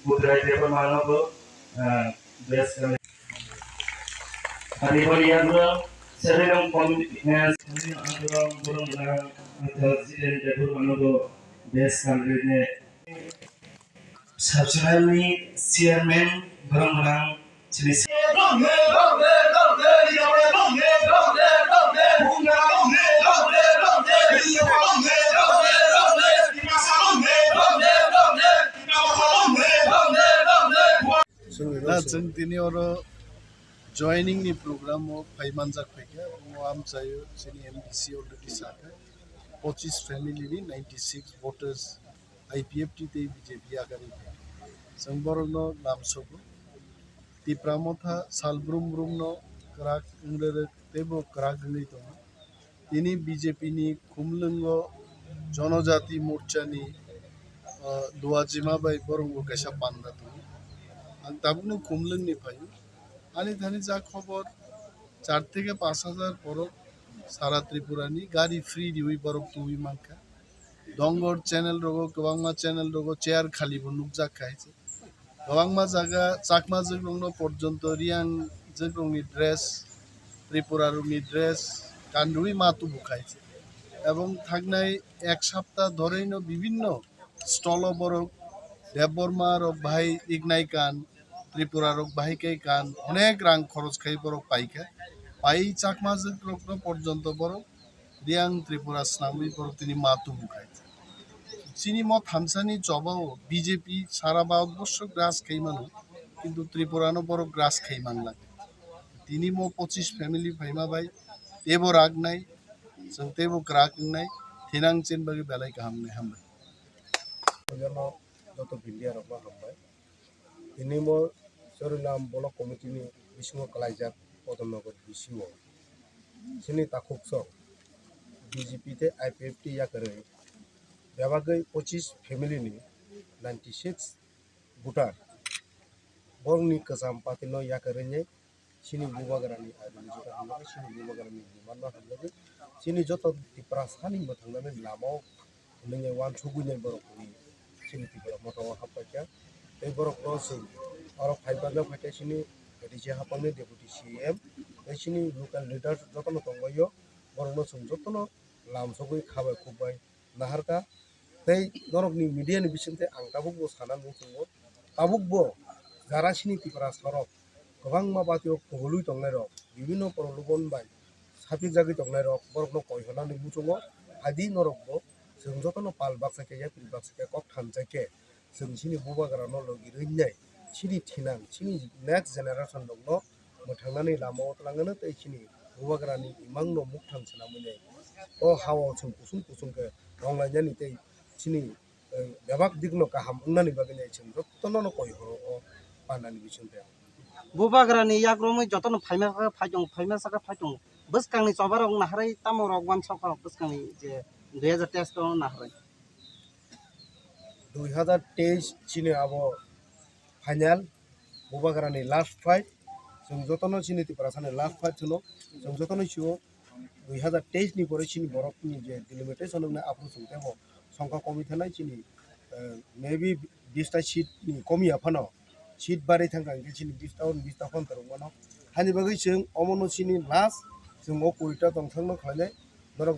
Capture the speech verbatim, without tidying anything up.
Budrai Debbarma no bo, ah, best kami. Hari bari yang bro, seri nong committee, eh, seri nong ang bro, bro, bro, atau Zidane Debbarma no bo best candidate ne. Subsidiary chairman, bro, bro, sini. Da, chwng tini oro joining ni program o phai manjak phaikha, omo amchaio chini M D C already sakha, pochis family ni ninety six voters I P F T tei B J P yakarwi phaikha. Chwng borokno lamsogo. Tipra Motha sal brum brum no kwrak wng rwrwk tei bo kwrak wngwi tongo. Tini B J P ni khumlwngo Jonojati Morcha ni, ah, Duajima bai borok bo kaisa panda tongo. Ang tabukno khumlwng ni phaio. Ani thani ja khobor, char theke panch hajar borok sara Tripura ni gari free riwi borok tubui mankha. Dongor channel rogo, kwbangma channel rogo chair khali bo nukjak kha hai se. Kwbangma jaga Chakma jwkrokno porjonto Riyang jwkrokni dress, Tripura rokni dress kanrwi ma tubu khai se. Ebong thangnai ek sapta dhorei no bibinno stall o borok Debbarma rok bahai iknai kan, Tripura rok bahai khe kan, onek rang khoros khai borok paikha. Pai Chakma jwkrokno porjonto borok Riyang Tripura swnamwi borok tini ma tubu khai. Chini mo thamsani chobao B J P sara Bharatborsho graj khai mano, kintu Tripura no borok graj khai manlak. Tini mo pochis family phaima bai teibo ragnai, chwng teibo kwrak wngnai, thinang chen bagwi belai kaham wngnai, hambai. Joto India rokno hambai. Tini mo Chorilam Block Committee ni bisingo kwlaijak Kodornagar B C O. Chini takhuk sok B J P tei I P F T yakarwi bebagwi pochis family ni ninety six voter borokni kwcham party no yakarwi chini Bubagrani ideology no hamjagwi, chini Bubagrani demand no hamjagwi, chini joto Tiprasani mwthangnani lama o hwnwi uansugwi nai borok hwnwi chini Tipra Motha o happaikha. Tei borok no chwng oro phai manjak phaikha chini A D C haphangni deputy C E M tei chini local leaders jotono tongbaio, borok no chwng jotono lamsogwi khabai khukbai naharkha. Tei norokni media ni bisingtwi ang tabukbo sana nung tongo, tabukbo jara chini Tiprasa rok kwbangma batio kwbulwi tongnairok, bibinno prolobon bai sapikjagwi tongnairok borokno koi hornani muchungo. Phaidi norokbo chwng jotono pal baksa khe, yapri baksa khe, kok thansa khe chwng chini Bubagrano logi rwinai chini thinang, chini next generation rokno mwthangnani lama o twlangano tei chini Bubagrani imangno mukthang swnamwi nai. O ha-o chwng kusung kusung khe rwnglainani tei chini, eh, bebak dikno kaham wngnani bagwi nai chwng jotono no koi horo o pandani bisingtwi. Bubagrani yakromwi jotono phaima khe phai tongo, phaima saka phai tongo. Bwskangni choba rok naharwi tamo rok uansukha bwskangni je dui hajar teis o naharwi. Dui hajar teis chini abo final, Bubagrani last fight, chwng jotono chini Tiprasani last fight hwno, chwng jotono sio dui hajar teis ni pore chini borokni je delimitation wngnai aphuru chwng teibo songkha komi thanai chini, eh, maybe bis ta seat ni komi ya phano, seat bari thangkha hwnkhe chini bis ta hwn bis ta phano torok mano. Hani bagwi chwng omono chini last, chwng o kuri ta tongthokno khlainai, norok